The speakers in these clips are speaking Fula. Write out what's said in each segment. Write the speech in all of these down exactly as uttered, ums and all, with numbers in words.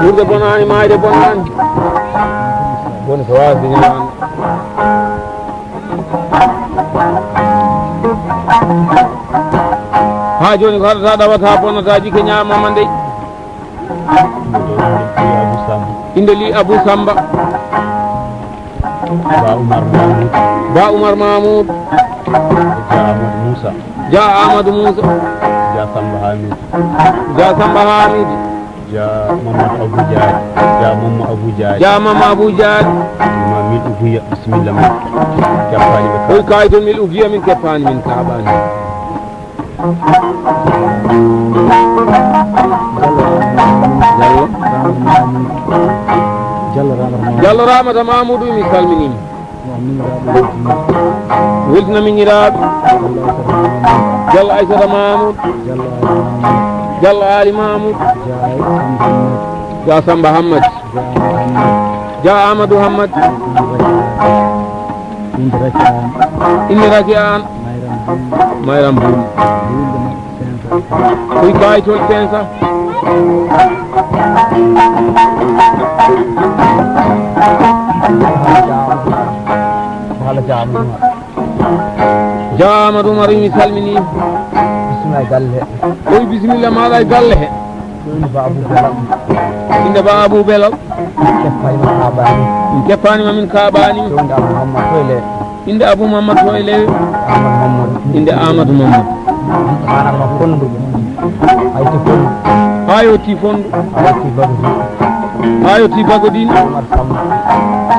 Wuurde bonaani, maayde bonaani. Boni ko waasde ñamaande. Haa jooni ko haɗata, ɗawata, bonata, jikke ñaamama ndey. Inde li Abou Samba. Ba Oumar Mahmoud. Ba Oumar Mahmoud. Dia Amadou Moussa. Dia Amadou Moussa. Dia Samba Hamidou. Dia Samba Hamidou. Dia Mamadou Abou Diagne. Dia Mamadou Abou Diagne. Dia Mamadou Abou Diagne. Ma mil ugiya, bisimilla ma. Keppaani ɓe. Koy kaayitol mil ugiya min keppaani min kaaɓaani. Jallo. Jallo Ramata Mamoudou, mi salminiima. Weltina miñiraaɓe. Jallo Aissata Mamoudou. Jallo Ali Mamoudou. Dia Samba Hammat. Dia Amadou Hammat. Inde Rakia Aan. Mayram Bum. Koy kaayitol pensa. Dia Amadou Oumar, mi salmini. Bismillah galle. Koy bisimilla maaɗa e galle he. Inde Ba Abou Belal. Inde Ba Abou Belal. Keppaani ma kaaɓaani. Min keppaani ma min kaaɓaani. Fewndo Abou Mamadou Toyle. Inde Abou Mamadou Toyle. Amadou Mamadou. Inde Amadou Mamadou. Maanaam ma fondo. Ayti fondo. Ayo ti fondo. Ayo ti bagodin. Ayo ti bagodin. Oumar Samba.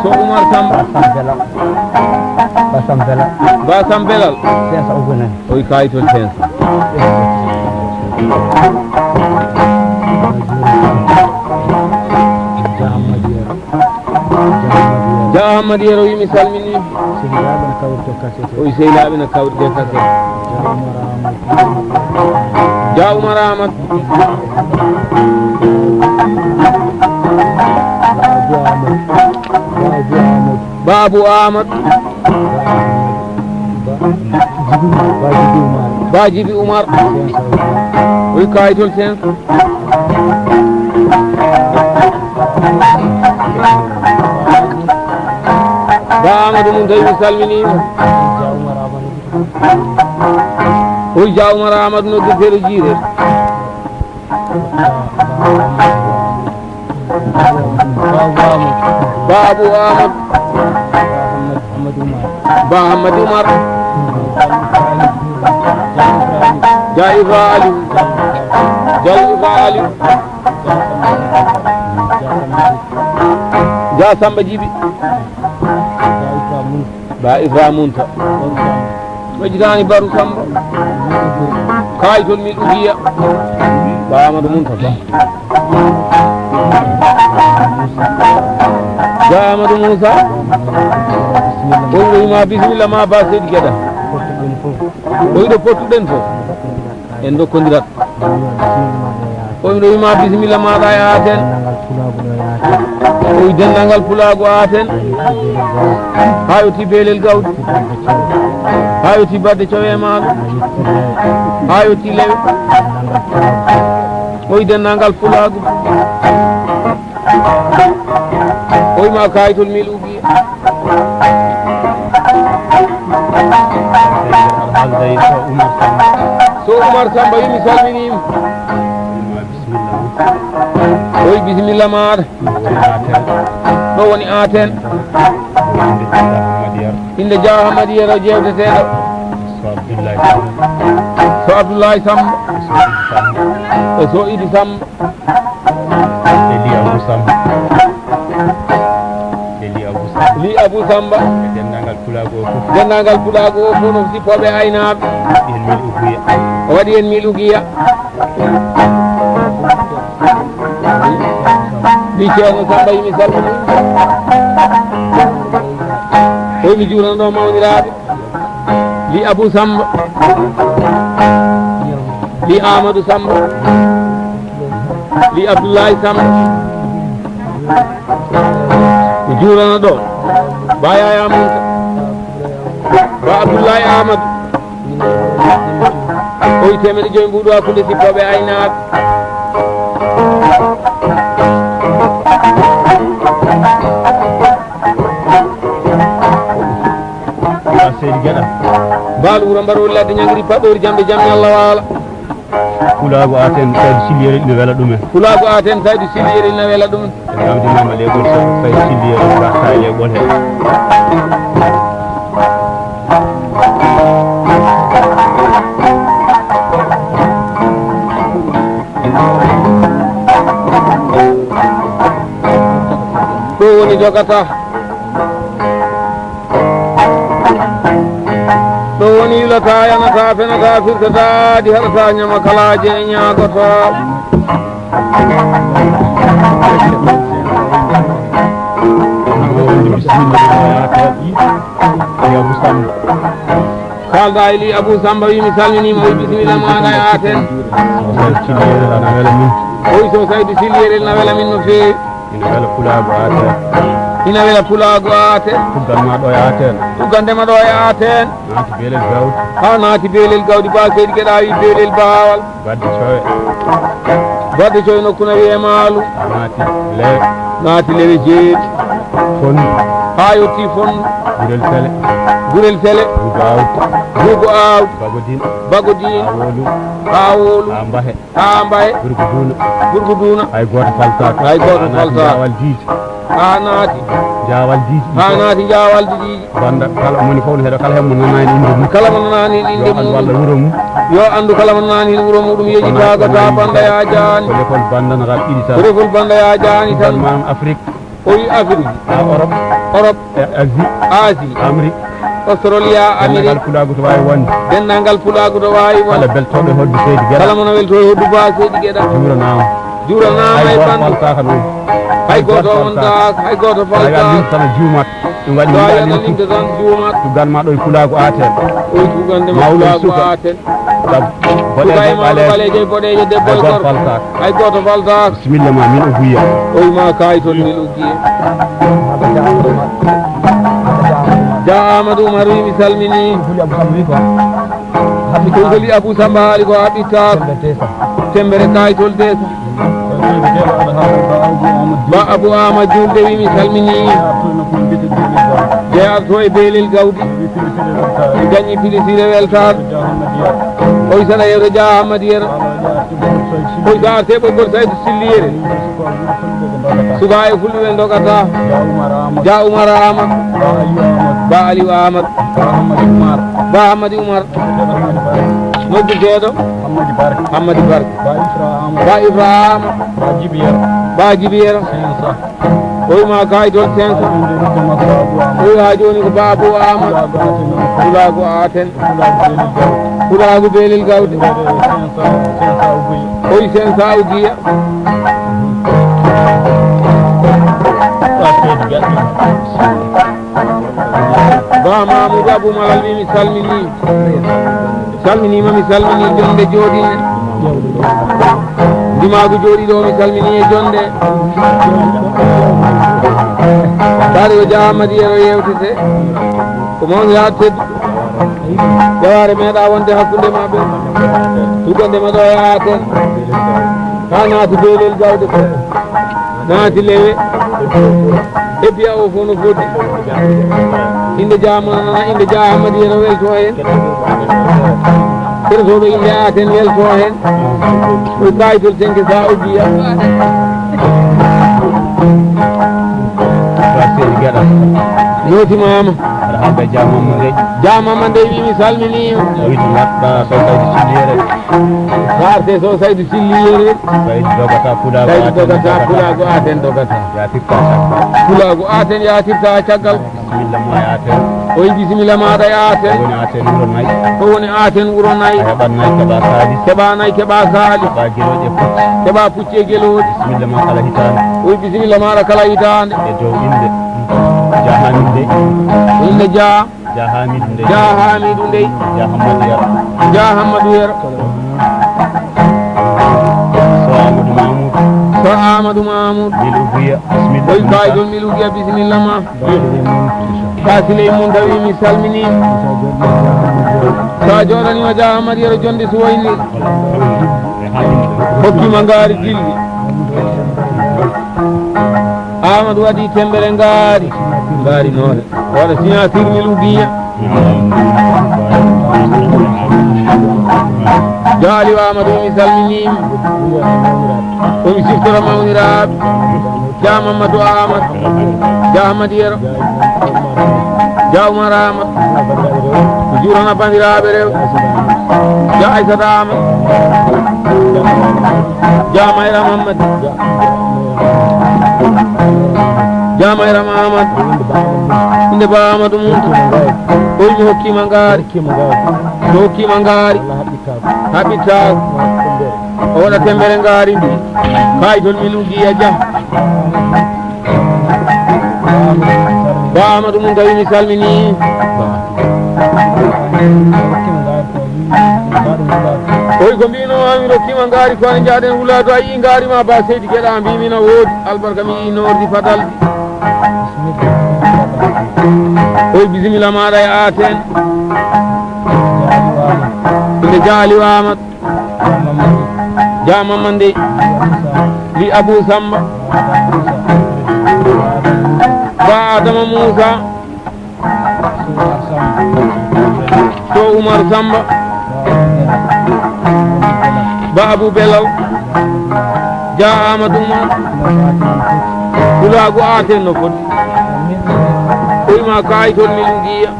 So Oumar Samba. Ba Samba Belal. Ba Samba Belal. Ba Samba Belal. Sesa Ogunani. Oy kaayitol pensa. Dia Amadou Yero, wi mi salmini. Oy sehilaɓe na kawrite kasete. Dia Oumar Amadou. Babu Amadou. Ba Jibi Umar. Oy kaayitol sen. Ba Amadou mum tawi mi salminiima. Oy Dia Umar Amadou no Dutteeɗo Jiire. Babu Amadou. Ba Hamadi Umar. Dia Ibrahim. Dia Ibrahim. Dia Samba Jibi. Ba Ibrahim Munta. Ɓejjitaani Baru Samba. Kaayitol mi ɗugiya. Ba Amadou Munta Ba. Dia Amadou Moussa. Koy ɗo wima bisimilla ma ba Seydi Geɗa. Koy ɗo pottuɗen fof. En dokkondirat. Koy ɗo wima bisimilla maɗa yaaten. Koy denndangal pulaagu aten. Ha yotti beelel gawdi. Ha yotti badde cowe maɗo. Ha yotti lewe. Koy denndangal pulaagu. Koy ma kaayitol mil ugi. So Umar Samba wi mi salminiima. Oy bisimilla maɗa. Ɗo woni Aten. Inde Dia Hamadi Yero jeewteteeɗo. So Abdoulaye Samba. So Abdoulaye Samba. E so Idi Samba. E so Idi Samba. E li Abou Samba. E li Abou Samba. Li Abou Samba. E denndaangal pulaagu o fof. Denndaangal pulaagu o fof no sippooɓe aynaaɓe. Waɗi heen mil ugiya. O waɗi heen mil ugiya. Mbi Ceerno Samba yimi salmini. Koy mi juurano ɗo mawniraaɓe. Li Abou Samba. Li Amadou Samba. Li Abdoulaye Samba. Mi juurano ɗo. Ba Yaya Munta. Ba Abdoulaye Amadou. Oyi teemeɗe joyi mbuuɗu hakkunde sippooɓe aynaaɓe. Ba Seydi Geɗa. Mbaalu wuro mbaroori ladde ñangiri paɗoori jamɗe jamɗe Allah waala. Pulaagu Aten Saydu Silliyere ina wela ɗumen. Pulaagu Aten Saydu Silliyere ina wela ɗumen. Gamdi Mama Leeɓol Sow Saydu Silliyere garta e Leeɓol he. Ɗo woni jogata. Ɗo woni yulata, yanata, fenata, firtata, di haɗata, ñama kalaaje e ñaagoto. Kaalda e li Abou Samba wi mi salminiima, wi bisimilla maaɗa e Aten. Oyi so Saydu Silliyere na wela min no feewi. Ina wela pulaagu Aten. Ina wela pulaagu Aten. Tuggan ma ɗo e Aten. Tuggan ndema ɗo e Aten. Naati beelel gawdi. Haa naati beelel gawdi, ba Seydi Geɗa wi beelel baawal. Badde cowe. Badde cowe nokku na wiyee Maalu. Naati lewe. Naati lewe jeeɗi. Fon. Haa yotti Fon. Gurel Tele. Gurel Tele. Rugo Aawdi. Rugo Aawdi. Bagodin. Bagodin. Haa Wolu. Haa Wolu. Haa Mbahe. Haa Mbaye. Burgu Duuna. Burgu Duuna. Hay gooto faltaaka. Hay gooto faltaaka. Jaawal diidi. Haa naati. Jaawal diidi. Haa naati jaawal diidi. Banda kala moni fof ne heɗo kala hemmo nanaani inde mum. Kala mo nanaani inde mum. Yo anndu walla wuro mum. Yo anndu kala mo nanaani wuro muɗum yejitaaka ta banda ya jaani. Ko lefol banda na raɓɓiɗi tan. Ko lefol banda ya jaani tan. Maam Afrique. O wi Afrique. Ha Europe. Europe. E Asie. Asie. Amérique. Australia, Amérique. Denndaangal pulaagu to waawi wonde. Denndaangal pulaagu to waawi wonde. Kala beltooɗo e hoddu Seydi Geɗa. Kala mo na weltoo e hoddu ba Seydi Geɗa. Juuranaama. Juuranaama e bandu. Hay gooto faltaaka noon. Hay gooto wontaaka, hay gooto faltaaka. Tawi a limtana juumat. Ɗum waɗi mi yiɗa limtu. Tawi a limtu tan juumat. Tuggan ma ɗo e pulaagu Aten. O wi tuggan de ma pulaagu Aten. Boɗeejo, boɗeejo, debbo e gorko. Hay gooto faltaaka. Bisimilla ma, min Oguiya. O wi ma kaay toon, min Oguiya. Ja Amadou Oumar wi mi salmini. Ko holi Abou Samba haali ko haɓɓittaako. Tembere kaay tol deesa. Ba Abou Amadou Diouf de wi mi salmini. Jeyaa to e beelel gawdi. Dañi pilisire weltaare. Oy saɗa yewta Dia Hamadi Yero. Oy so arte ɓoggol Saydu Silliyere. Suka e fulɓe ɓe dogata. Dia Oumar Amadou. Ba Aliou Amadou. Ba Hamadi Oumar. Noddirteeɗo. Hammadi Barke. Ba Ifra Amadou. Ba Jibi Yero. O wi ma kaay toon cinq cents. O wi haa jooni ko Ba Abou Amadou. Pulaagu Aten. Pulaagu beelel gawde. O wi cinq cents Oguiya. Ba Mamoudou Abou Malal wi mi salmini. Salminiima, mi salmini jonnde jooɗiinde. Ndimaagu jooɗiiɗo o, mi salmini e jonnde. Saare o Dia Hamadi Yero yewtete. Ko mawni haa teddu. Jawaare meeɗa wonde hakkunde maɓɓe. Tugande ma ɗo e Aten. Haa naati beelel gawde ko. Naati lewe. Hebbiya o fof no foti. Inde Dia Manana, inde Dia Hamadi Yero welto heen. Kono so ɓe inde Aten welto heen. Ko kayitol tenke sa Oguiya. Seydi Geɗa. Nootimaama. Aɗa haalda Dia Mamma Ndeye. Dia Mamma Ndeye wi mi salminiima. O witi mbaɗɗa Sow Saydu Silliyere. Sa arte Sow Saydu Silliyere. Saydu dogata, pulaagu Aten dogata. Pulaagu Aten dogata. Yaatirta caggal. Pulaagu Aten yaatirta caggal. Bisimilla ma e Aten. O wi bisimilla maaɗa e Aten. Ko woni Aten wuro nayi. Ko woni Aten wuro nayi. A heɓat nayi keɓa kaalis. Keɓa nayi keɓa kaalis. Keɓa gelooɗi e pucci. Keɓa pucci e gelooɗi. Bisimilla ma kala hitaande. O wi bisimilla maaɗa kala hitaande. E dow innde. Dia Hamidou Ndeye. Innde Dia. Dia Hamidou Ndeye. Dia Hamidou Ndeye. Dia Hammadou Yero. Dia Hammadou Yero. Sow Amadou Mamoudou. Amadou Mamoudou. Mil Ouguiya, bismillah. Oy, kay ɗon Mil Ouguiya, bismillah ma. Basiley Munta wi mi salmini. Sa jooɗaniima Dia Amadou Yero jonde Suwayni. Hokkima ngaari dilli. Amadou waɗi tembere ngaari. Ngaari noone. Waɗa signature Mil Ouguiya. Jaali wa Amadou, mi salminiima. Omi siftora mawniraaɓe. Dia Mamadou Amadou. Dia Amadou Yero. Dia Oumar Amadou. Mi juurana banndiraaɓe rewɓe. Dia Aissata Amadou. Dia Mayra Mamadou. Dia Mayra Mamadou. Inde Ba Amadou Mum. Oy mi hokkima ngaari. Mi hokkima ngaari. Haɓɓitaako. O waɗa tembere ngaari ndi. Kay toon Mil Ouguiya Dia. Ba Amadou Mum tawi mi salmini. Oy ko mbino mi rokkima ngaari ko ane jaaɗen wulaadu a yii ngaari ma Ba Seydi Geɗa mbi mina woodi albarka mi yii nordi fadaldi. Oy bisimilla maɗa e aten. Inde jaali wa Amadou. Dia Mamande. Li Abou Samba. Ba Adama Moussa. To Oumar Samba. Ba Abou Belal. Dia Amadou Oumar. Pulaagu aten no foti. Oy ma kay toon Mil Ouguiya.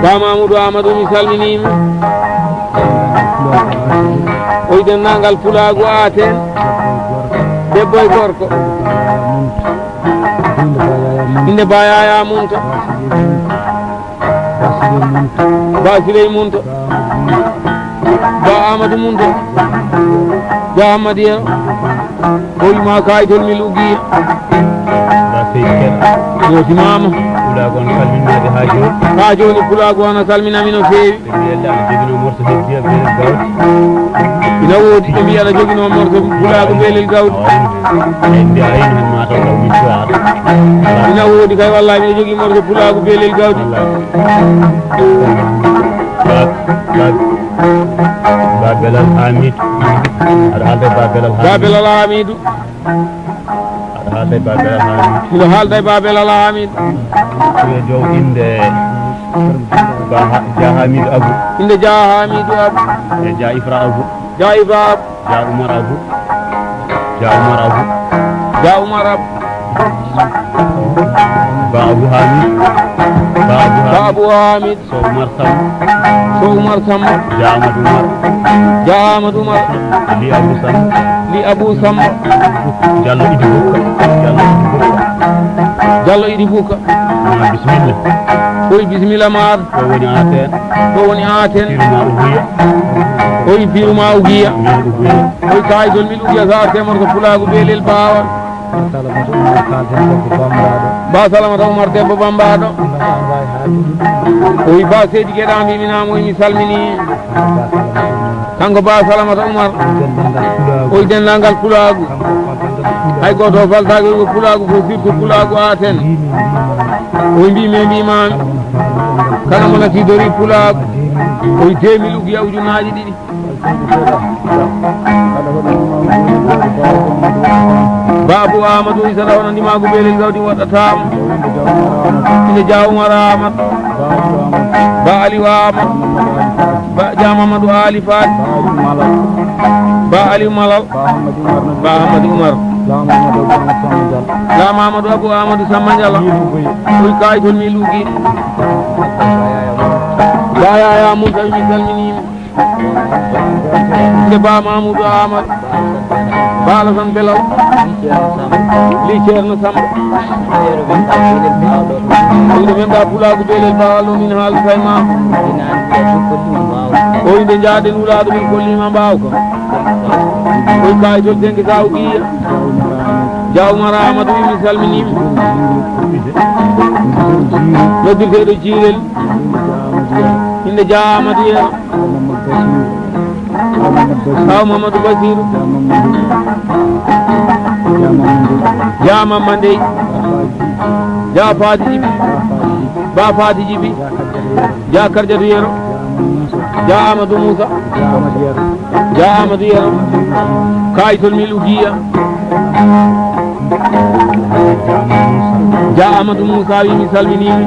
Ba Mamoudou Amadou, mi salminiima. Oy denndaangal pulaagu aten. Debbo e gorko. Inde Ba Yaya Munta. Ba Siley Munta. Ba Amadou Munta. Dia Amadou Yero. Hoyma kayitol Mil Ouguiya. Ba Seydi Keɗa. Yootimaama. Pulaagu on salminaade haa jooni. Haa jooni pulaagu on a salminaama no feewi. Ɓe mbiya aɗa joginoo morso heddiya beelel gawdi. Ina woodi ɓe mbiya aɗa joginoo morso pulaagu beelel gawdi. Eyi, mbiya a yiino heen maa taw taw mi suwaata. Ina woodi kay, wallahi, miɗo jogii morso pulaagu beelel gawdi. Wallahi. Ba, ba, ba Belal Hamidou. Aɗa haalda e Ba Belal Ba Hamidou. Belal Hamidou. Aɗa haalda e Ba Belal Hamidou. Miɗo haalda e Ba Belal Hamidou. Ko yo joom innde Ba Ha-, Dia Hamidou Abou. Innde Dia Hamidou Abou. E Dia Ifra Abou. Dia Ifra Abou. Dia Oumar Abou. Dia Oumar Abou. Dia Oumar Abou. Ba Abou Hamidou. Ba Abou Hamidou. Ba Abou Hamidou. Sow Oumar Samba. Sow Oumar Samba. Dia Amadou Oumar. Dia Amadou Oumar. Li Abou Samba. Li Abou Samba. Diallo Idi Bouka. Diallo Idi Bouka. Diallo Idi Bouka. Ma bisimilla. Koy bisimilla maar. Ɗo woni Aten. Ɗo woni Aten. Firma Ouguiya. Koy firma Ouguiya. Min Ouguiya. Koy kayitol Mil Ouguiya sa arte morso pulaagu beelel baawal. Ba Salamata Oumar Kal Demba ko bambaɗo. Ba Salamata Oumar debbo bambaɗo. Ɗum ɗon ko an wawi haalde ɗum. O wi Ba Seydi Geɗa mbimi naam, o wi mi salmini. Ba Salamata Oumar. Kanko Ba Salamata Oumar. Ɗum denndaangal pulaagu. O wi denndaangal pulaagu. Kanko o falta ngal pulaagu. Hay gooto o faltaaki, o wi ko pulaagu fof, surtout pulaagu Aten. Mbimi mbimami. O wi mbimi mbimami. Kala mo nafii ɗum ngal pulaagu. Kala mo nafii dori pulaagu. Ba deux mille. O wi deux mille uji yaw ujunnaaji ɗiɗi. Babu Amadou Isa, rawana ndimaagu beelel gawdi waɗataama. Ine Dia Oumar Amadou. Ba Aliou Amadou. Ba Dia Mamadou Ali Fati. Ba Aliou Malal. Ba Hamadi Oumar. La Mamadou Abou Amadou Samba Diallo. Koy kay toon mi lugi. Ba Yaya Moussa, mi salminiima. Nde Ba Mamoudou Amadou. Ba Alassane Belal. Li Ceerno Samba. Ɗum ɗo men ɗa pulaagu beelel baawal ɗo min haalata e ma. O inde njaaden wulaaɗo min kolliima mbaaw ko. Koy kayitol tenke sa o giya. Dia Oumar Amadou wi mi salminiima. Noddirteeɗo Jiirel. Inde Dia Amadou Yero. Kaw Mamadou Basiru. Dia Mamandey. Dia Fadi Jibi. Ba Fadi Jibi. Dia Kardiatou Yero. Dia Amadou Moussa. Dia Amadou Yero. Kayitol Mil Ugiya. Dia Amadou Moussa wi mi salminii.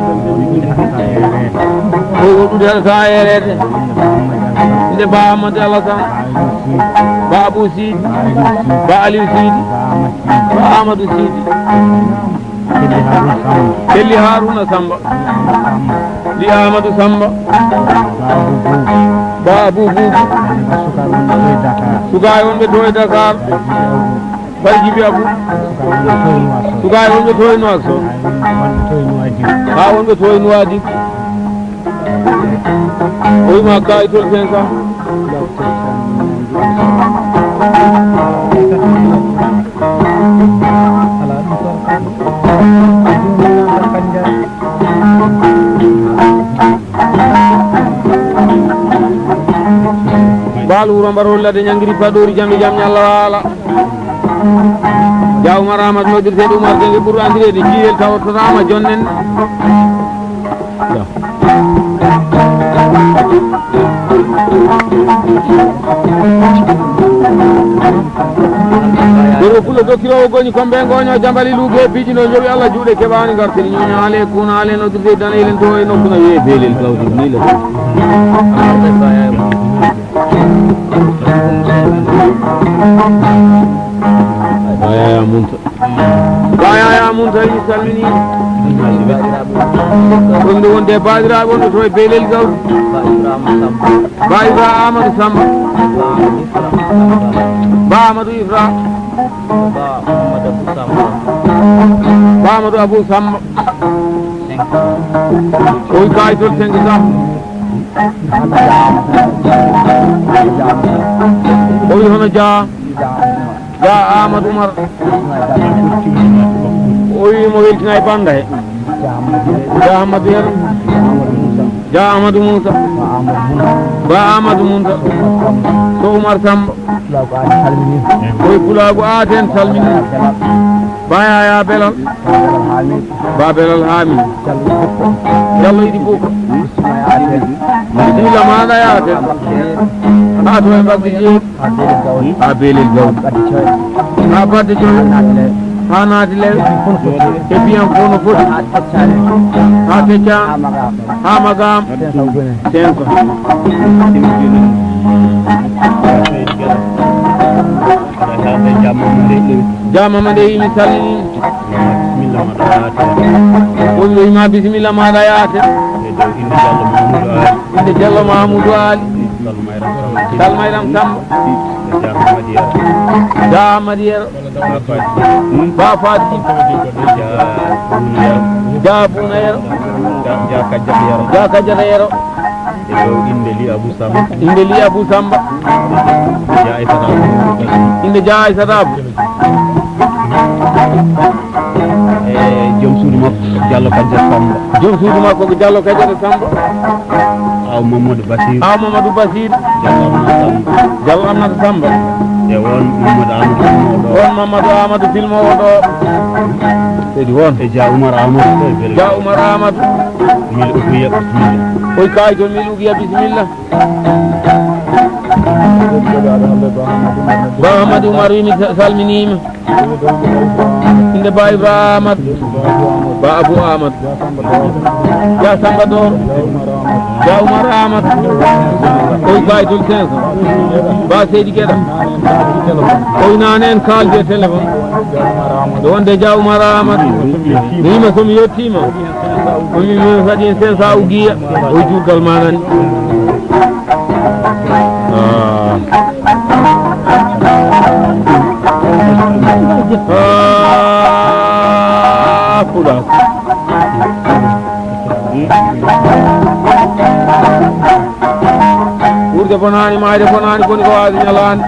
Ko woɗɗude hara sa eerede. Nde Ba Amadou Alassane. Ba Abou Sidi. Ba Aliou Sidi. Ba Amadou Sidi. Kelli Haruna Samba. Ndi Amadou Samba. Ba Abou Boubou. Sukaaɓe wonɓe to e Dakar. Bay Jibi Abou. Sukaaɓe wonɓe to e Nouakchott. Ha wonɓe to e Nouadhibou. O wima kayitol cinq cents. Baalu wuro mbar hollade ñangiri paɗoori jamɓe jam ñalla waala. Dia Oumar Amadou noddirteeɗo Oumar Dengue ɓurɗo anndireede Jiiyel tawa totaama jonnen. Gorko pullo dokkiroowo goñi kombe goño jambali luuge piiji no jowi Allah juuɗe keɓaani ngartini ñooñaale kuunaale noddirde dana elen to e nokku no wiyee Beelel Gawdi ni le. Yaya Munta. Ba Yaya Munta, mi salmini. Ɗum nde wonde baabiraaɓe wonɓe to e Beelel Gawdi. Ba Ibra Amadou Samba. Ba Amadou Ifra. Ba Amadou Abou Samba. O wi kayitol cinq cents. O wi hono Dia. Dia Amadou Oumar. O wi mo weltina e bannda he. Dia Amadou Yero. Dia Amadou Moussa. Ba Amadou Moussa. To Oumar Samba. O wi Pulaagu Aten salmini. Ba Yaya Belal. Ba Belal Haami. Jallo Idi Bouka. Bisimilla maaɗa yaate. Haa to e mbagge jeeɗi. Haa Beelel Gawdi. Haa Badde Coy. Haa naati Lewe. E biyan fof no foti. Haa Teccaan. Haa Magaam. Tenko. Jaamama nde yimi salmini. Wonɓe ma bisimilla maɗa yaate. Inde Jallo Mamoudou Ali. Salmayram Samba. Dia Amadou Yero. Ba Fati. Dia Bouna Yero. Dia Kadiata Yero. E dow inde Li Abou Samba. Inde Li Abou Samba. Dia Aissata Abou. Inde Dia Aissata Abou. E joom suudu makko Diallo Kadiata Samba. Joom suudu makko ko Diallo Kadiata Samba. Aw Mamadou Basir. Aw Mamadou Basir. Diallo Aminata Samba. Diallo Aminata Samba. E won Mamadou Amadou Filmo ɗo. Won Mamadou Amadou Filmo o ɗo. Kadi won. E Dia Oumar Amadou. Dia Oumar Amadou. Mil Ougiya Bismilla. Oy kayitol Mil Ougiya Bismilla. Ba Amadou Oumar wi mi sa-, salminiima. Inde Ba Ibrahima Amadou. Ba Abou Amadou. Dia Samba Doro. Dia Oumar Amadou. Oy kayitol cinq cents. Ba Seydi Guéda. Oy nane en kalde téléphone. Ɗo wonde Dia Oumar Amadou. Mi wima somi yettima. O wi, mi kadi en cinq cents Ougiya. O wi, juutal ma nani. Ah. Ah, Pulaaku. Wuurde bonaani, maayde bonaani, koni ko waasi ñalaande.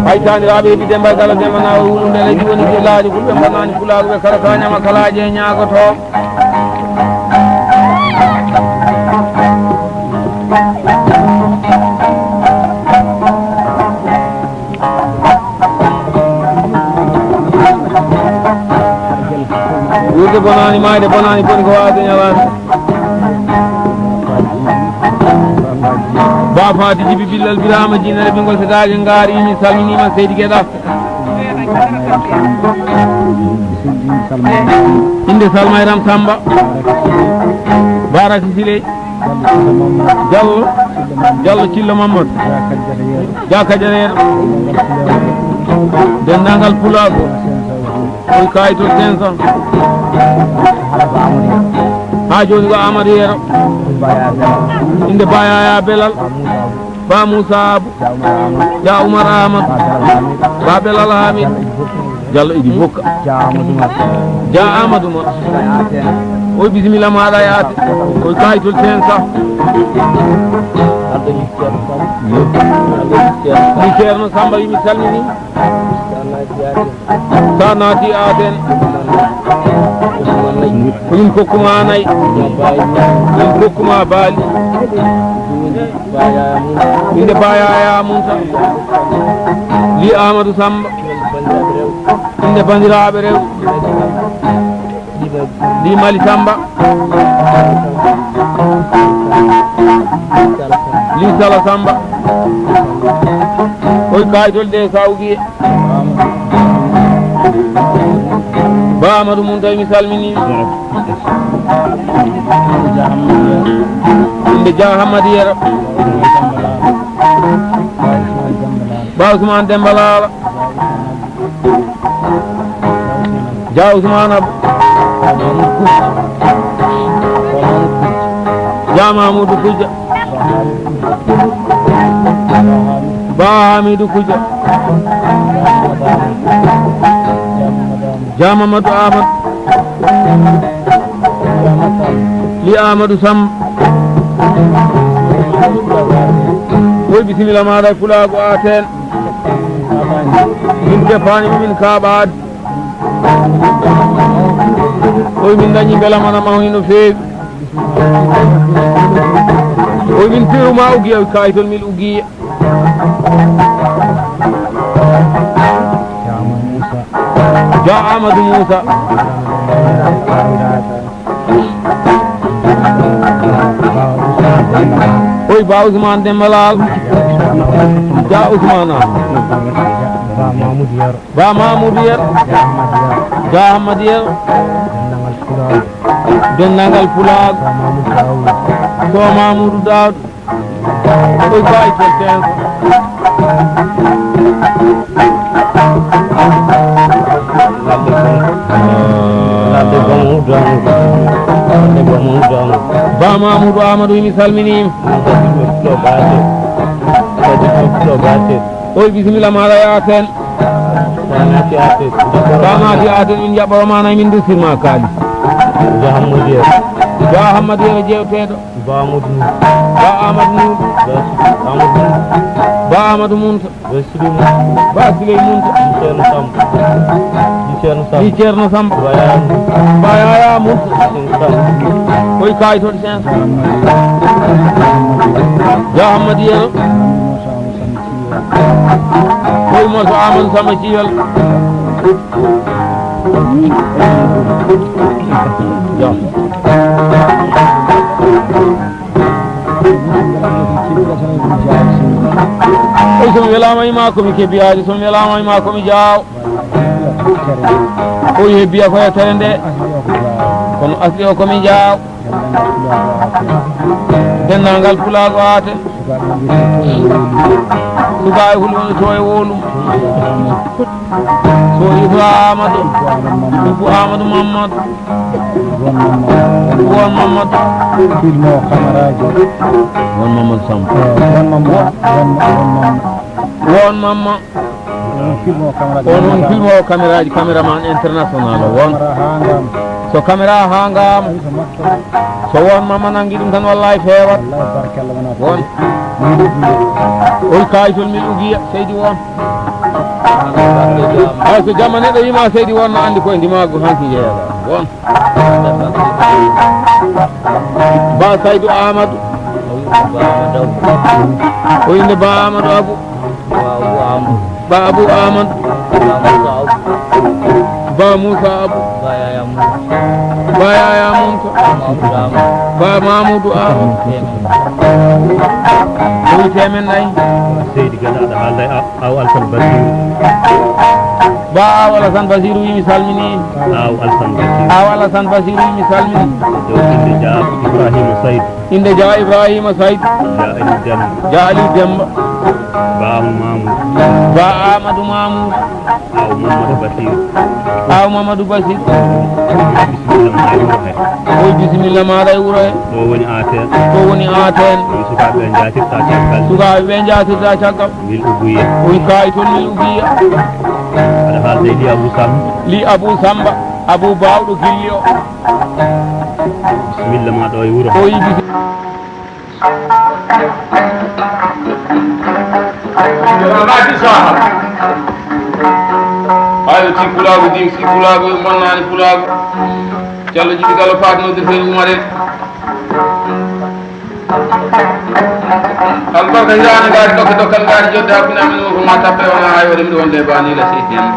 Hay Taaniraaɓe heɓi Demba Gala, Demba Naawa wulunde leydi woni fiilaajo fulɓe mbannaani fulaagu ɓe kala ka ñama kalaaje e ñaagoto. Wuurde bonaani, maayde bonaani, boni ko waasde ñalaande. Ba Faati Jibi Billal Biraama Jiinere ɓinngol Sedaaji Ngaari, mi salminiima seydi Geɗa. Innde Salmayram Samba. Baraki Siley. Jallo. Jallo Cillo Mamadou. Jaka Jareero. Denndaangal Pulaagu. Koy kaayitol cinq cents. Haa jooni ko Amadou Yero. Innde Ba Yaya Belal. Ba Moussa Abou. Ja Oumar Amadou. Ba Belal Hamid. Jallo Idi Bokka. Ja Amadou Mar. Ja Amadou Mar. Oy bisimilla maaɗa yaade. Koy kaayitol cinq cents. Mi Ceerno Samba, mi salmini. Sa naati Aten. Ko min kokkuma nayi. Min kokkuma baali. Inde Ba Yaya Munta. Li Amadou Samba. Inde bandiraaɓe rew. Li Mali Samba. Li Sala Samba. Koy kaayitol ɗe sa ugiye. Ba Amadou Munta, mi salmini. Inde Dia Hammadi Yero. Ba Ousmane Demba Lala. Dia Ousmane Abou. Dia Mamoudou Koudia. Ba Hamidou Koudia. Dia Mamadou Amadou. Li Amadou Sam. Koy bisimilla maaɗa e Pulaagu Aten. Min teppaani mo min kaaɓaade. Koy min dañi mbela mana mawni no feewi. Koy min piru ma ugiya, kaayitol min ugiya. Ja Amadou Moussa. Oy Ba Ousmane Demba Lal. Ja Ousmane. Ba Mamoudou Yero. Ba Mamoudou Yero. Ja Hamadi Yero. Ja Hamadi Yero. Denndangal Pulaagu. Denndangal Pulaagu. Ba Mamoudou Daoud. Ko Mamoudou Daoud. Koy kaayitol cinq cents. Ba Mamoudou Amadou, mi salminiima. Oy bisimilla maaɗa ya Aten. Sa naati Aten, min njaɓɓoro ma nayi, min dusirma kaali. Ja Hammadi Yero. Ja Hammadi Yero jeewteeɗo. Ba Amadou Nour. Ba Amadou Nour. Ba Amadou Nour. Ba Amadou Munta. Ba Siley Munta. Ba Siley Munta. Ni Ceerno Samba. Ni Ceerno Samba. Ni Ceerno Samba. Ba Yaya Munta. Ba Yaya Munta. Ceerno Samba. Koy kaayitol cinq cents. Ja Hammadi Yero. Koy morso Amadou Samba Ciwel. Ja. Oy, so mi welaama e maa ko mi kebbiyaaji, so mi welaama e maa ko mi jaaw. Oy, hebbiya ko e tere nde. Kono asli o ko mi jaaw. Denndaangal Pulaagu Aate. Sukaaɓe fulɓe to e Wowlum. So Ibra Amadou. Ibbu Amadou Mamadou. Won Mamadou. Won Mamadou. Filmo kameraaji. Won Mamadou Samb. Eh, won Mamadou. Won, won Mamadou. Won Mamadou. On filmo caméra. On, on filmo caméra ji, caméraman international o won. Caméra haa ngam. So caméra haa ngam. Ay, so makko. So won Mama nangi ɗum tan, wallahi feewat. Wallahi barkella wona. Won. Min ɗo. Oy kaayitol min ugiya, seydi won. Hay so jamma neɗɗo yima seydi won, no andi koye ndimaagu hanki jeeyaɗa. Won. Ba Saydu Amadou. O innde Ba Amadou Abou. Ba Abou Amadou. Ba Moussa Abou. Ba Yaya Mumta. Ba Mamoudou Amadou. O wiyete men nayi. Seydi Gana aɗa haalda e a-, Aw Alsan Basiru. Ba Aw Alsan Basiru wi mi salmini. Aw Alsan Basiru. Aw Alsan Basiru wi mi salmini. Ɗo inde Dia Ibrahima Said. Inde Dia Ibrahima Said. Dia Aliou Demba. Dia Aliou Demba. Ba Amadou Mamour. Ba Amadou Mamour. Aw Mamadou Basiru. Aw Mamadou Basiru. Bisimilla ma e wuro he. Oy bisimilla maɗa e wuro he. Ɗo woni Aten. Ɗo woni Aten. Ɗon sukaaɓe ɓe njaatirta caggal. Sukaaɓe ɓe njaatirta caggal. Mil Ubuya. Oy kaay toon Mil Ubuya. Aɗa haalde e Li Abou Samba. Li Abou Samba. Abou Bawɗo Gilli o. Bisimilla ma ɗo e wuro. Oy bisi- Ɓaayo ti pulaagu, din si pulaagu, en bonnani pulaagu. Callo jibi galo faati noddirteeɗo Umar en. Albarka hiraani ngaari dokke dokkal ngaari jodde hakkune amen o ko ma tappe wona haywere mbiɗo wonde e banila seydi en.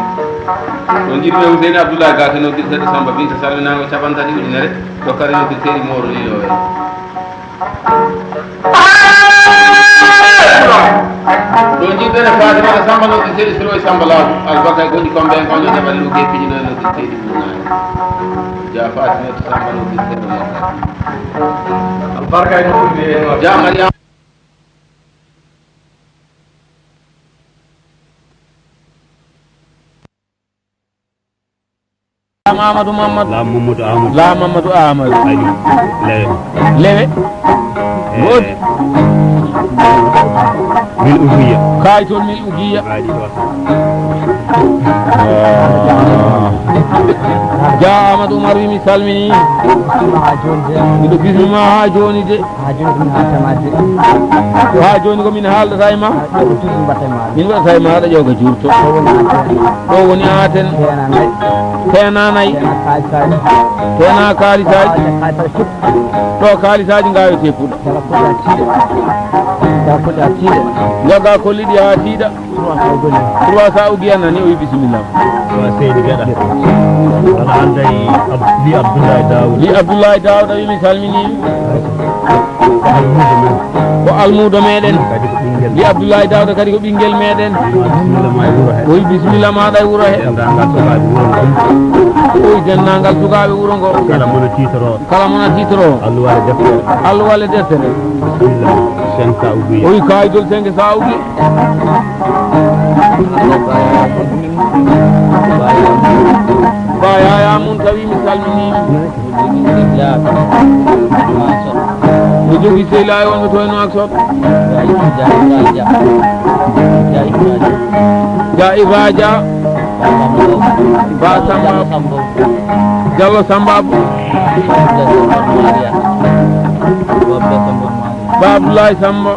Ɗo jiɗmi Huseyni Abdoulaye Gake noddirteeɗo Samba Binta salminaango capanɗe tati ujunere dokkare noddirteeɗi Moro Lilo en. Ɗo jiɗɗen e Fatimata Samba noddirteeɗi Siroy Samba Laabu, albarka e goɗɗi kombe en kono jaɓani ɗo geppiji ɗo e noddirteeɗi Bunaani. Ja Fatimata Samba noddirteeɗo Mokka. Albarka e noddirde en. Ja Mariama. Lam Amadou Mamadou. Lam Mamadou Amadou. Lam Mamadou Amadou. Ayi, lewe. Lewe. Eh. Woodi. Mil Ugiya. Kaay toon Mil Ugiya. Ayi, ɗo. Ah. Ja Amadou Oumar wi mi salmini. Miɗo bismima ha joni de. Ha joni ko min haalata e ma de. Ko ha joni ko min haaldata e ma. Ha joni toujours mbaɗata e ma. Min waɗata e ma aɗa ƴooga juurto. Ɗo woni Aten. Ɗo woni Aten. Teena nayi. Teena nayi. Teena kaalisaaji. Teena kaalisaaji. Teena kaalisaaji. Ɗo kaalisaaji ngawete puɗa. Jala puɗa tiiɗa. Jala puɗa tiiɗa. Joga ko liɗi ha tiiɗa. Trois cents Ogiya nani, o wi bisimilla. Wa seydi Geɗa. Aɗa haalda e Ab-, Li Abdoulaye Daouda. Li Abdoulaye Daouda wi mi salmini. Ko almuudo men. Ko almuudo meɗen. Kadi ko ɓinngel. Li Abdoulaye Daouda kadi ko ɓinngel meɗen. Bisimilla ma e wuro he. O wi bisimilla maɗa e wuro he. Denndaangal sukaaɓe wuro ngo. O wi denndaangal sukaaɓe wuro ngo. Kala mona tiitoro. Kala mona tiitoro. Alluwal e deftere. Alluwal e deftere. Bisimilla. Cinq cents Ogiya. O wi kaayidol cinq cents Ogiya. Ba Yaya mun tawi mi salmini. O jogi sehilaaɓe wonɓe to e Nouakchott. Ja Iba Dia. Ba Samba. Diallo Samba Abou. Ba Abdoulaye Samba.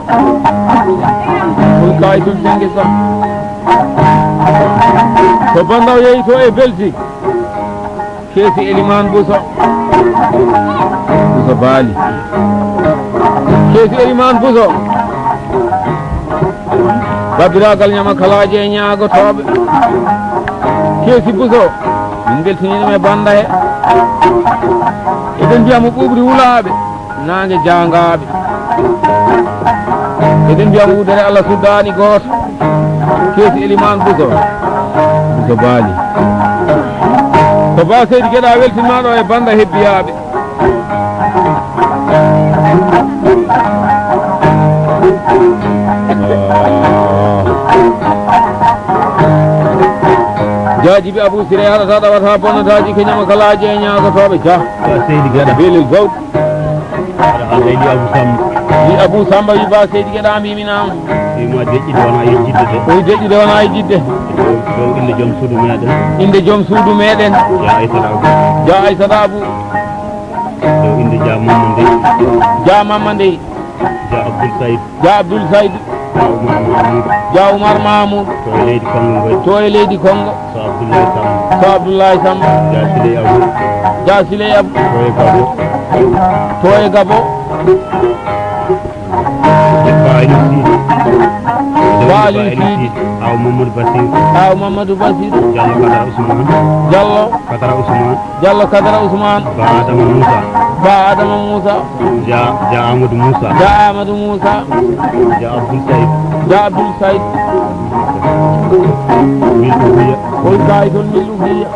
Ɗum kaay tum jannge sam. Ko Bandaw yehi to e Belgique. Keesi Eliman Bousso. Bousso Baali. Keesi Eliman Bousso. Babbiraagal ñama kalaaji e ñaagotooɓe. Keesi Bousso. Min mbeltanii ɗum e Bannda he. Eɗen mbiya mo ɓuuɓri wulaaɓe. Naange jaangaaɓe. Eɗen mbiya wudere Allah suddaani gooto. Keesi Eliman Bousso. Bousso Baali. Ko Ba Seydi Geɗa weltinmaa ɗo e Bannda hebbiyaaɓe. Jaajibi Abou Siré haɗata ɗawata bonnataaji ko ñama kalaaji e ñaagotooɓe. Ja. Ba Seydi Geɗa. Belel bawɗi. Aɗa haalda e Li Abou Samba. Li Abou Samba wi Ba Seydi Geɗa mbimi naam. Wi ma deƴƴude wona yejjitde de. O wi deƴƴude wona yejjitde. Ɗo, ɗo innde joom suudu meɗen. Innde joom suudu meɗen. Ja Aissata Abou. Ja Aissata Abou. Ɗo innde Ja Mamma Ndey. Ja Mamma Ndey. Ja Abdoul Saïd. Ja Abdoul Saïd. Dia Oumar Mamoudou. Dia Oumar Mamoudou. To e leydi Kongo ngoy. To e leydi Kongo. To Abdoulaye Samba. To Abdoulaye Samba. Dia Siley Abou. Dia Siley Abou. To e Gabo. To e Gabo. Ba Aliou Sidi. Ba Aliou Sidi. Aw Mamadou Bassirou. Aw Mamadou Bassirou. Diallo Kadara Ousmane. Diallo. Kadara Ousmane. Diallo Kadara Ousmane. Ba Adama Moussa. Ba Adama Moussa. Dia, Dia Amadou Moussa. Dia Amadou Moussa. Dia Abdoul Saïd. Dia Abdoul Saïd. Milou Biya. Hol kayitol Milou Biya.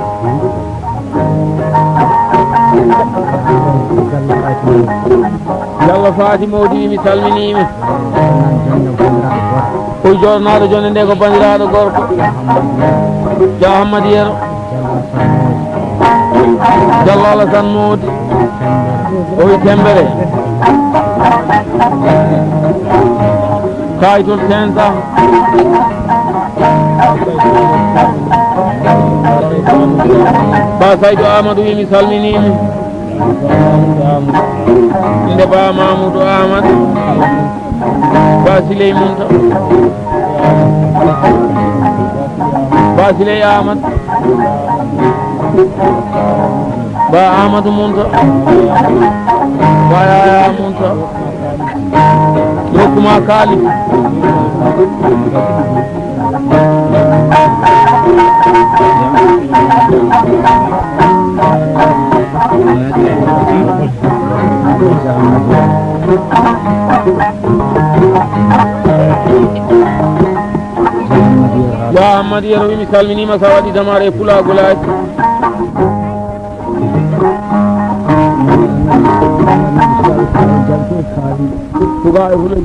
Diallo Faty Mody, mi salminiima. O jornaaɗo jonde nde ko banndiraaɗo gorko. Dia Hammadi Yero. Diallo Alassane Mody. O wi Tembere. Kayitol cinq cents. Ba Saydou Amadou wi mi salminiima. Inde Ba Mamoudou Amadou. Ba Siley Munta. Ba Siley Amadou. Ba Amadou Munta. Ba Yaya Munta. Rokkuma kaalis. Dia Hammadi Yero wi mi salminiima, sa waɗi damaare e pulaagu laaji. Tuga e hulo